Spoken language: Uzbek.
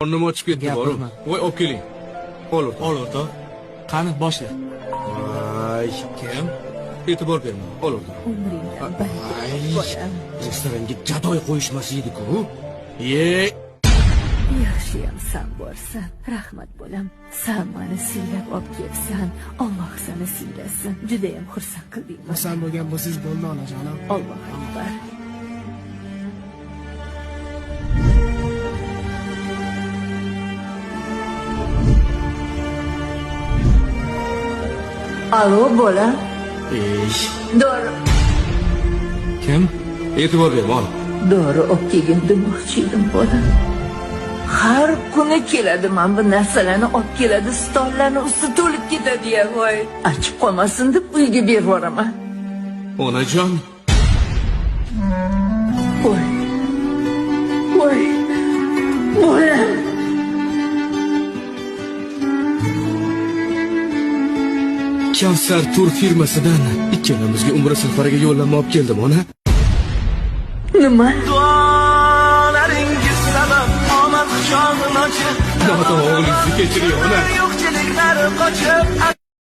Qornim ochib ketdi, boru. Gapirma. Voy, olib keling. Ol o'rtoq. Ol o'rtoq. Qani, boshla. Voy, Kim? E'tibor berma. Ol o'rtoq. Umringdan baraka Ay, bolam. Restoranga gadoy qo'yishmas edi-ku. Ye, Yaxshiyam san borsan. Rahmat bolam. San mani siylab olib kelsan. Alloh seni siylasin. Judayam xursand qilding mani. Xursand bo'lgan bo'lsangiz bo'ldi, onajonim. Allohu akbar. Alo bolam. Ey, Dori, Kim? E'tibor berma, ol. Dori olib kelgin demoqchi edim bolam. Har kuni keladi, mana bu narsalarni olib keladi, stollarni usti to'lib ketadi ya, voy. Achib qolmasin deb uyga berib yuboraman. Onajon, Voy. Voy. Bolam. Kavsar tur firmasidan ikkalamizga umra safariga yo'llanma olib keldim, ona. Nima? Duolaringiz sabab omad quchog'ini ochib Nodon o'g'lingizni kechiring, ona. Yo'qchiliklar qochib.